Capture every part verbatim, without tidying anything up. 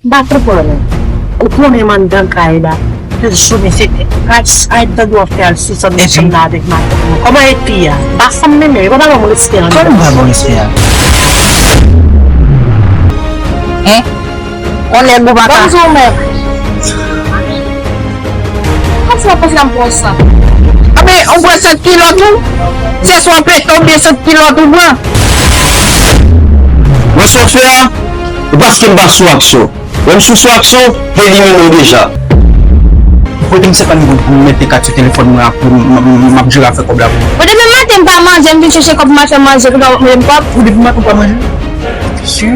M pa konprann ou. Ou konnen m anndan kay la. Tout jounen se kras ay tande w ap fè al sou zòn machann nan avèk matant mwen. Kòman e pi a? M pa sanm menm, e pa ban m respè an. Kòman m pa ban w respè a? Hein? On nèg ou pa ka. Bonjou, mèt. Kòmsi w ap panse m pran sa? Anben, ou pran sant kilòt ou? Se swa pete oubyen sant kilòt ou pran? Mwen sofè a, e paske m pa sou aksyon. Lè m sou sou aksyon, m elimine w deja. Kote m se pa m mete kat sou telefòn mwen ap m ap jere afè kòb la pou mwen. Bon, demen maten m pa manje, m vin chèche kòb pou m achte manje, pou m mete m kòb. Ou depi maten ou pa manje? Si.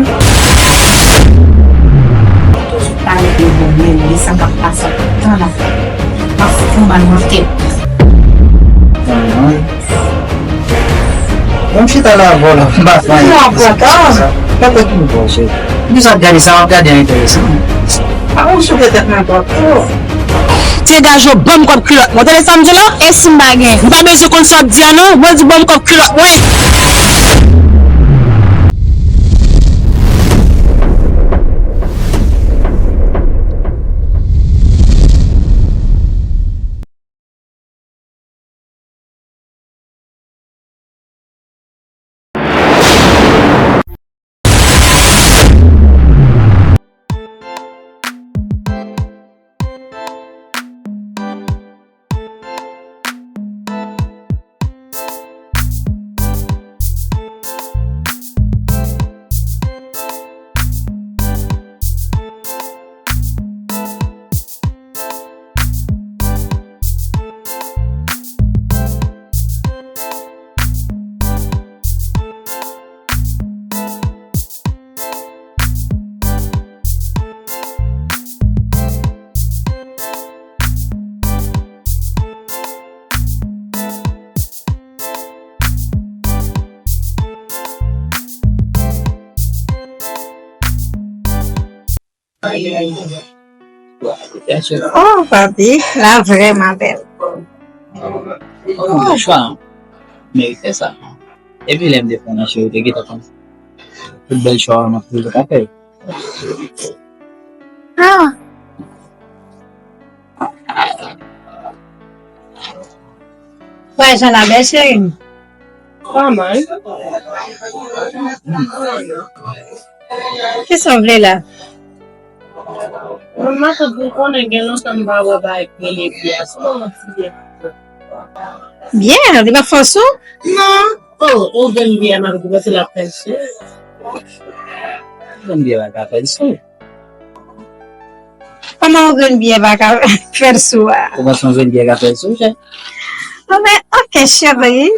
Toujou pale de bon, men li sa m ap pase tan la. M ap fout yon bal nan tèt. Bon, m chita la avè w la, m pa fè anyen. Ou ap pran tan. Nan tèt mwen, bon, se. Pou sa ap gade sa, w ap gade an enteresan. Pa ou souke tèt mwen twòp. Ti gajo, ban m kòb kilòt mwen. Ou tande sa m di la? E si m pa gen? M pa bezwen konn sa w ap di a non. Mwen di ban m kòb kilòt mwen. Oh, papi, la vrèman bèl. Oh, chwa, merite sa. Epi lè m te pran nan cheri, te gentan konn tout bèl chwa m ap toujou ka fè. Ah. Wè, jan la bèl, cheri m. Pa mal. Kisa w vle la? Mwen, matant, ou konnen gen lontan m pa wè bagay k rele byen. Se kòman ti byen? Byen, li pa fè w sou? Non. Oh, ou jwenn byen, m ap di w se l ap fè l sou. Jwenn byen pa ka fè l sou. Kòman yon grenn biyè pa ka fè l sou a? Ou panse yon grenn biyè ka fè l sou, chè? Anben, ok, cheri.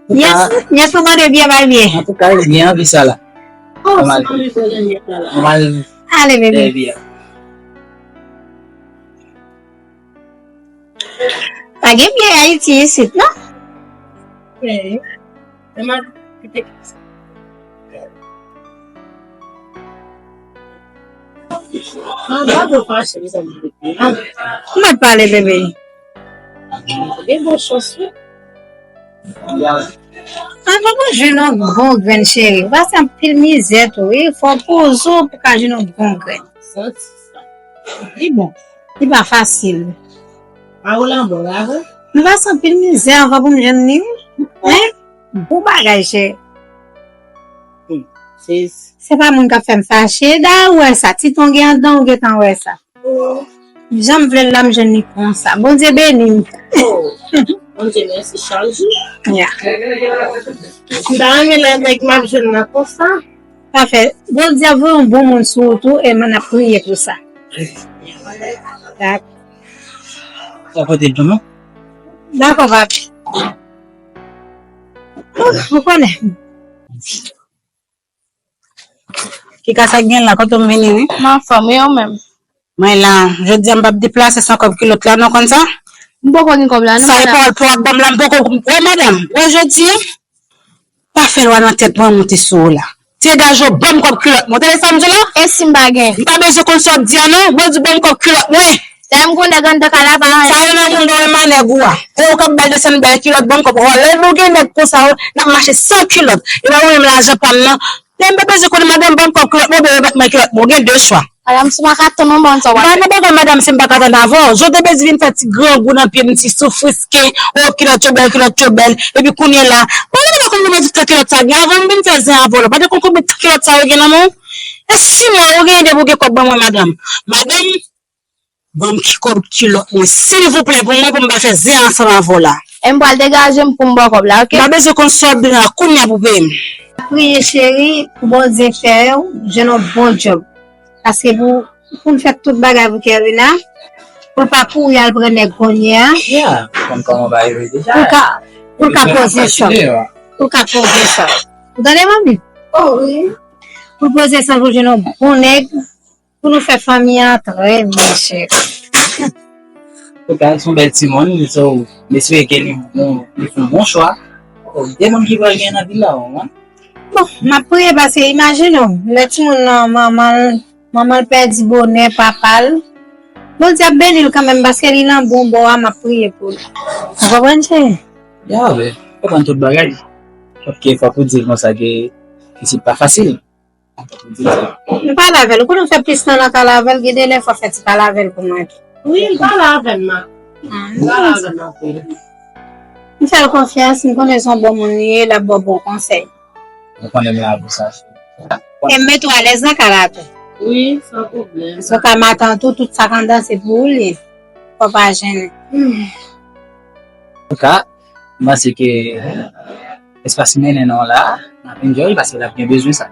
Nyès, nyès ou mande biyè bay biyè. Antouka, li byen anvi sa la. Oh, mwen mal, mwen mal. Ale, bebe. Biyè. Pa gen biyè Ayiti isit, non? Wi. Mwen mal kite. Anba do fache, mezanmi. Kòman w pale, bebe? Gen bon chans, wi. Anvan pou jwenn yon bon grenn, cheri, ou pase anpil mizè tou, wi. Fò w poze w pou ka jwenn yon bon grenn. Santi sa. Li bon. Li pa fasil. A ou la bon la, vre? M pase anpil mizè anvan pou m jwenn li, wi. Hein? Bon bagay, cheri. Hmm. Se, se pa moun k ap fè m fache. Dayè, ou wè sa. Ti ton gen anndan, ou gentan wè sa. Jan m vle l la, m jwenn li konsa. Bondye beni m. Oh, Bondye mèsi chak jou. Ya. M ta renmen lè nèg m ap jwenn nan konsa. Pafè. Bondye ap voye yon bon moun sou ou tou, e m ap priye pou sa. Dak. Sa pote l pou mwen? Dakò, papi. Ou konnen. Kika sa k gen la, kote m vini, wi? M anfòm, e ou menm? Mwen la, jodi a m p ap deplase san kòb kilòt la, non, konn sa? M poko gen kòb la, non, madanm. Sa e pawòl pou w ap ban m la, m poko, wè, madanm, wè jodi a, pa fè lwa nan tèt mwen monte sou ou la. Ti gajo, ban m kòb kilòt mwen. Ou tande sa m di w la? E si m pa gen? M pa bezwen konn sa w ap di a, non. Mwen di ban m kòb kilòt mwen. Dayè m gon nèg anndan kay la pa anyen. Sa yo nan anndan yo manèg ou a. E ou k ap bay desann bay kilòt, ban m kòb. Lè nou gen nèg konsa yo, n ap mache san kilòt. Yo pa ban m lajan pa m nan. Lè m pa bezwen konnen madanm ban m kòb kilòt mwen, oubyen yo pa t mwen kilòt mwen. Ou gen de chwa. Madanm, si w pa ka tann, ou bann sa w ap fè. Nan bagay madanm, si m pa ka tann avè w, jan w te bezwen vin fè ti grangou nan pye m, ti soufrisken, o kilòt yo bèl, kilòt yo bèl, epi kounye la, mwen menm m pa konn kòman ti kilòt sa gen, avan m vin fè zen avè w la, pa te konn konbyen ti kilòt sa yo gen nan men w? E si mwen, ou gen ide pou gen kòb ban mwen, madanm. Madanm, ban m ki kòb kilòt mwen, silvouplè, pou mwen, pou m pa fè zen ansanm avè w la. E m pral degaje m pou m ba w kòb la, oke? M pa bezwen konn sa w ap bezwen la, kounye a pou peye m. Priye cheri, pou Bondye fè w jwenn yon bon djòb. Paske pou, pou l fè tout bagay pou Kervin la, pou l pa kouri al pran nèg kounye a. Yeah, konn kòman bagay yo ye deja. Pou l ka, pou l ka poze sòl. Pou l ka poze sòl. Ou tande, manmi? Oh, wi. Pou l poze sòl, pou l jwenn yon bon nèg, pou nou fè fanmi an trè byen, cheri. Antouka, se yon bèl timoun, so, m espere ke li bon, li fè yon bon chwa. Oh, de moun ki pral gen nan vil la, wi. Bon, m ap priye paske imajine w, lè timoun nan, manman l, manman l pèdi bonè papa l, Bondye ap beni l kanmenm paske li nan bon bò a, m ap priye pou li. Ou konprann, cheri? Ya, wi, m konprann tout bagay. Paske fòk ou di l konsa ke pitit pa fasil. Fòk ou di l sa. M pale avè l, ou konnen w fè plis tan nan kay la avè l, gen de lè fò w fè ti pale avè l pou mwen tou. Wi, m pale avè l, ma. Ah, m pale avè l anpil. M fè l konfyans, m konnen se yon bon moun li ye, l ap ba w bon konsèy. Ou konnen m la pou sa, cheri. E m mete w alèz nan kay la tou. Wi, san pwoblèm. Sou ka matant ou, tout sa k anndan se pou ou li ye. Fò w pa jennen. Antouka, m panse ke espas mennen nan la, n ap enjoy paske l ap gen bezwen sa.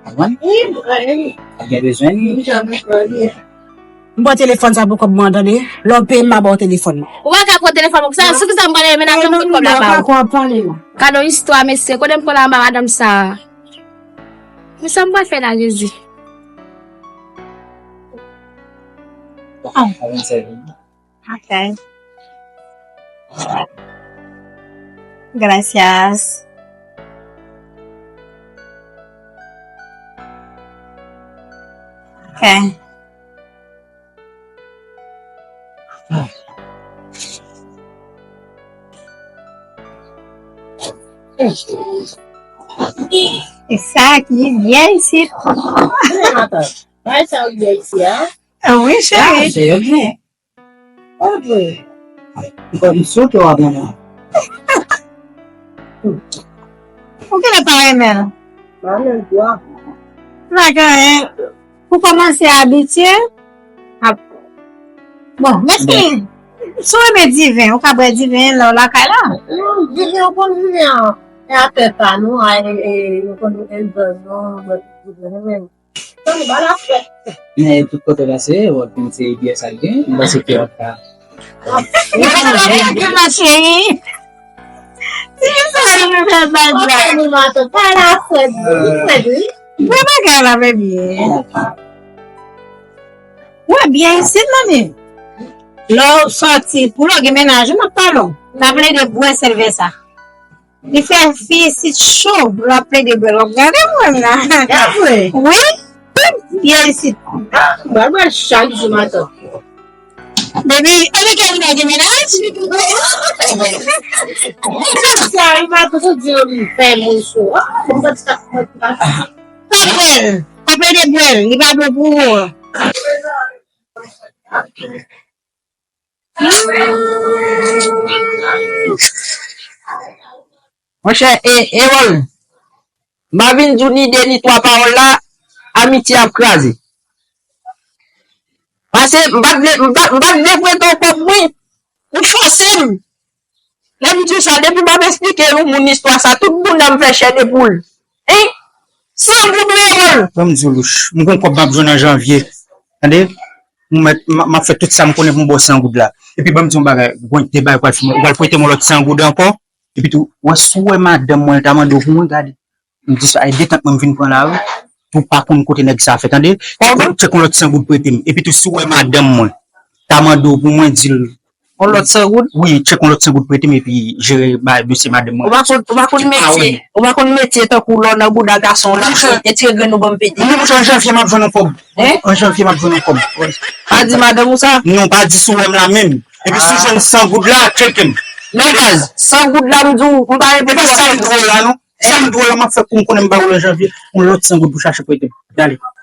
Konprann? Wi, m konprann. L ap gen bezwen li. M janm konprann. M pran telefòn sa pou kòb mwen, tande. Lè w peye m, m a ba w telefòn nan. Ou pa ka pran telefòn mwen konsa, sou kisa m pral menaje m fout kòb la ba ou? Gade yon istwa, mesye. Kote m pran la anba madanm sa? Men sa m pral fè la, Jezi? Ok. Gracias. Ok. E sa ki byen isit. Bagay sa yo byen isit, a? Ah wi, cheri. Se yo byen. Ok. Ou konn sote w ap nan. Ou genlè pa renmen l. Pa renmen l, kwa. Pa genyen. Pou kòmanse abitye. Ap. Bon, mèsi. Si w renmen diven, ou ka bwè diven lè w lakay la. Non, diven, ou konn diven an. E afè pa nou, a, e, e, nou konn enjoy nou, bwè diven, nou menm. Tann, ba l ap fèt. Men tout kote w pase, w ap vin se byè sa l gen, m panse ke w ap ka. Wi, ma cheri. Ti sa nou fè bagay. Ba l ap fèt, wi, fèt, wi. Wè bagay la, bèbè. Wè byen isit, manmi. Lè w sòti, pou lè w gen mennaj, m ap pale w. N ap plede bwè sèlvè sa. Li fè fi isit cho, l ap plede bwè l, w ap gade mwen la. Wi, byen isit. Mwen, mwen chak jou maten. Depi, epi ke li gen mennaj? Sa, li pa toujou di yo li fè moun cho. Ah, mwen, mwen, mwen, mwen. Pa bwè l, pa plede bwè l, li pa bon pou ou. Monchè, e, Erol, m a vin di w ni de ni twa pawòl la, amitye ap kraze. Pase, m pa t vle, m pa, m pa t vle prete w kòb mwen, ou fòse m. Lè m di w sa, depi m ap esplike yon moun istwa sa, tout bounda m fè chè de poul. Hein? San goud, Erol! Ban m di w, Louch, m gon kòb m ap jwenn an janvye. Tande? M mèt, m, m ap fè tout sa m konnen pou m ba w san goud la. Epi ban m di yon bagay, gon de bagay pral fini. Ou pral prete m yon lòt san goud ankò. Epi tou, w wè, si w wè madanm mwen, l ta mande w pou mwen, gade. M di sa, e detant mwen m vin pran la, wi. Pou pa konn kote nèg sa fè, tande. Ou tchèk yon lòt san goud prete m. Epi tou, si w wè madanm mwen, ta mande w pou mwen, di l, yon lòt san goud? Wi, tchèk yon lòt san goud prete m epi jere bay dosye madanm mwen. Ou pa konn, ou pa konn metye, ou pa konn metye tankou lè w nan bouda gason la, etire grenn ou ban m pete. Non, monchè, an janvye m ap jwenn yon kòb. Hein? An janvye m ap jwenn yon kòb. Pa di madanm ou sa? Non, pa di si w wè m la menm. Epi si w jwenn san goud la, tcheke m. Men baz, san goud la, m di w, m pa envite w. E pa sa m dwe w la, non. Sa m dwe w la, m ap fè kou m konnen m ba ou l an janvye. Yon lòt san goud pou chache prete m. Dale.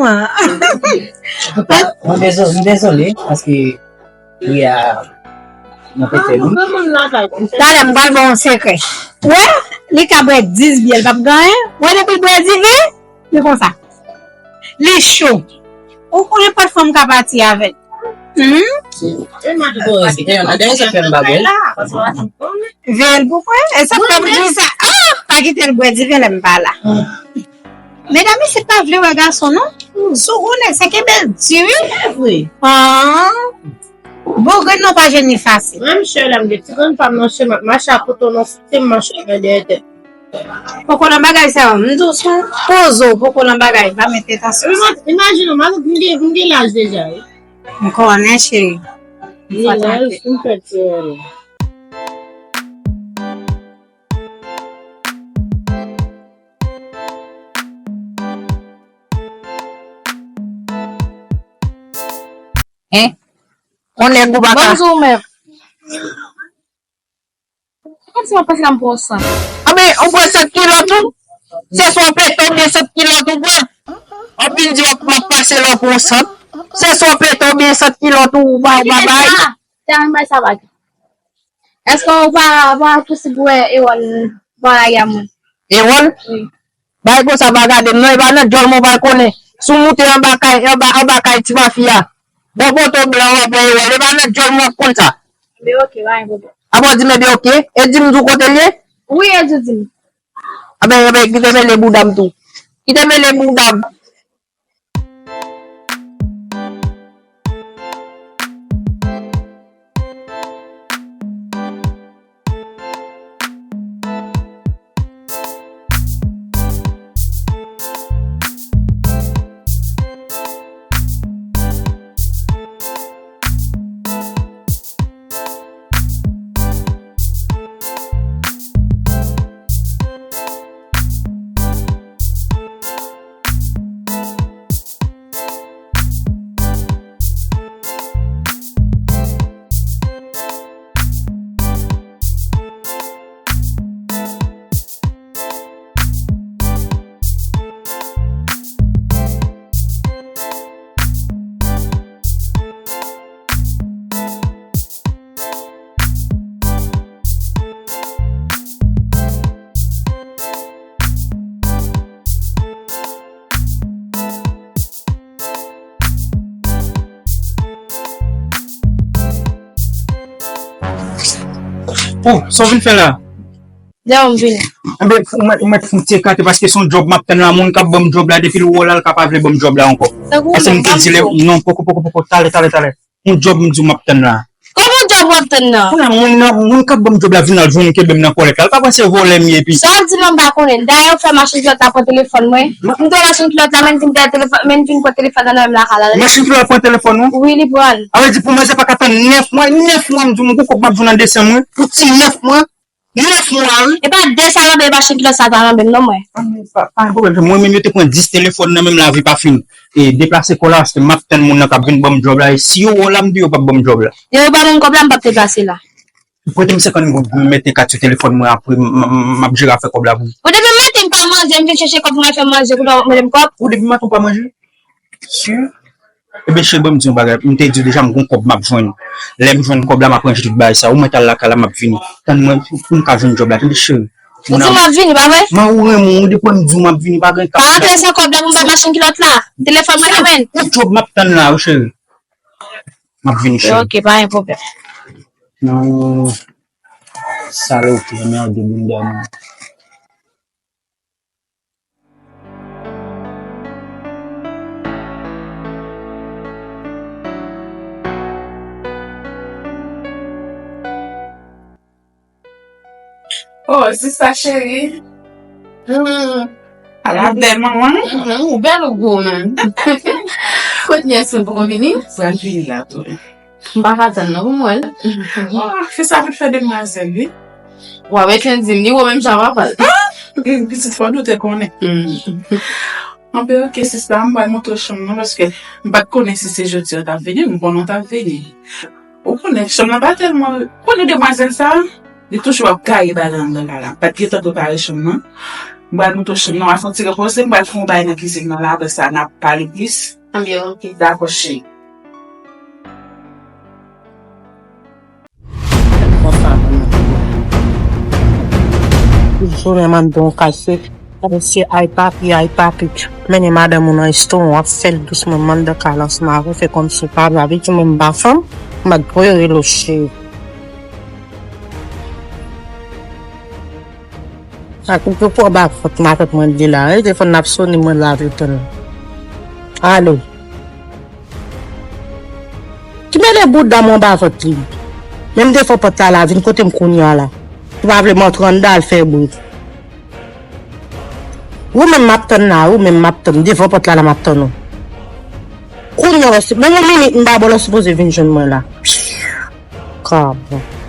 kòman? Mwen dezole, mwen dezole, paske wi a mwen pete nou. Talè m pral ba w yon sekrè. Wè, li ka bwè dis byè, l p ap gen anyen. Wè, depi l bwè diven, li konsa. Li cho. Ou konnen nenpòt fanm ka pati avè l. Hmm? E m a tou konnen se te yon nan dèyè sa fè m bagay. Veye l pou kwè. E sa fè m di sa. Ah! Pa kite l bwè diven lè m pa la. Medam isit pa vle wè gason non. Sou ou nèg sa kenbe l di wi. Ah. Bon grenn non pa jwenn li fasil. Menm chè la m gen ti grenn pa m nan chè m ap mache ak koton nan foute m mache avè dèyè tèt. Poko nan bagay sa yo. M di w sou poze w poko nan bagay. Pa mete tansyon. Ima- Imajine w, m gen, m gen laj deja wi. M konnen cheri. M gen laj, m fè ti erè. Hein? On nèg ou pa ka. Bonjou, mèt. Kòmsi w ap panse la m pran yon sant? Anben, ou pran sant kilòt ou? Se swa w pete oubyen sant kilòt ou pran. Anpil di w ap, m ap pase la w pran yon sant. Se swa w pete oubyen sant kilòt ou, ou pa, ou pa bay. Sa, sa, bay sa bag. Èske ou pa, pa posib wè Ewòl bò lari a mwen? Ewòl? Wi. Bay konsa pa gade m non, e pa nan djòl mwen w pral konnen. Si w moute anba kay, anba, anba kay ti mafi a. Bò poto blan w ap wè Ewòl, e pa nan djòl mwen w ap konn sa. Ebyen oke, pa gen pwoblèm. Apa w di m ebyen oke? E di m di w kote l ye? Wi, e di w di m. Anben, anben, kite mele bouda m tou. Kite mele bouda m. Oh, sa w vin fè la? Dèyè w m vini. Enben, ou mèt, ou mèt fè yon ti ekate paske se yon djòb m ap tann la. Moun k ap ban m djòb la, depi l wè w la, l ka pa vle ban m djòb la ankò. Tankou paske m te di lè, non, poko, poko, poko, talè, talè, talè. Yon djòb m di w m ap tann la. Kòman djòb w ap tann nan? Kounye a, moun nan, moun k ap ban m djòb la vin al jwenn m, kenbe m nan kòlèt la. L pa panse vòlè m ye epi. Sa w di la m pa konnen. Dayè, ou fè machin kilòt la pran telefòn mwen. M te machin kilòt la, men vin pran telefòn, men vin pran telefòn nan men m lakay la. Machin kilòt la pran telefòn ou? Wi, li pran l. A vle di pou manzè pa ka tann nèf mwa, nèf mwa m di w m gon kòb m ap jwenn an desanm wi. Pou ti nèf mwa. Nèf mwa wi. E pa de sa nan men machin kilòt sa ta nan men m non mwen. Pa, pa gen pwoblèm. Mwen menm yo te pran dis telefòn nan men m lavi pa fini. E deplase kò la, paske m ap tann moun nan k ap vin ban m djòb la. E si yo wè w la, m di yo p ap ban m djòb la. Yo, yo ban m kòb la, m p ap deplase la. Prete m senkant goud pou m mete kat sou telefòn mwen, apre m, m, m ap jere afè kòb la pou ou. Ou depi maten m pa manje, m vin chèche kòb pou m al fè manje, kounye a w ap mande m kòb? Ou depi maten w pa manje? Si. Ebyen, cheri, ban m di yon bagay. M te di w deja, m gon kòb m ap jwenn. Lè m jwenn kòb la, m ap ranje tout bagay sa. Ou mèt al lakay la, m ap vini. Tann mwen pou, pou m ka jwenn djòb la, tande cheri. Ou di m ap vini, pa vre? Mwen ou renmen, ou depi m di w m ap vini, pa gen ka. Pa rantre san kòb la pou m bay machin kilòt la. Telefòn mwen nan men l. Yon djòb m ap tann la, wi, cheri. M ap vini, cheri. Ok, pa gen pwoblèm. Non, salopi, mède bounda mwen. Oh, sista cheri. Hmm. Ala bèl manman. Mhm, ou bèl ou gwo menm. Kot nyès mwen poko vini? Pral vini la tou. M pa ka tann non pou m wè l. Ah, se sa pou fè demwazèl, wi. W ap ret di m li wè menm jan papa l. Pitit fò nou te konnen. Hmm. Anben, oke, sista, m pral montre w chanm nan, paske m pa t konnen si se jodi a w t ap vini, m konnen w t ap vini. Ou konnen, chanm nan pa tèlman, ou konnen demwazèl sa, li toujou ap gaye bagay anndan kay la. M pa t gentan prepare chanm nan. M pral montre w chanm nan, w a fè yon ti repoze, m pral fè yon bagay nan kizin nan la, apre sa, n ap pale plis. Anben, oke. Dakò, cheri. Konsa pou nou. Jounen m anndan yon kay se, mesye, ay papi, ay papi. Mennen madanm ou nan restoran, w ap fè l dousman, m anndan kay la ansanm avè w, fè kòmsi w pa vle, avè di mwen m pa fanm, m ap voye rele w cheri. Ak ou poko anba vant matant mwen li la, e telefòn nan ap sone, mwen lave tann. Alo. Ki mele bouda mwen anba vant li? Menm devan pòt la, la vin kote m kounye a la. Ou pa vle m antre anndan al fè bri. Ou menm m ap tann la, ou menm m ap tann, devan pòt la, la m ap tann ou. Kounye a, menm yon minit m pa ba w, lè w sipoze vin jwenn mwen la. Kabon.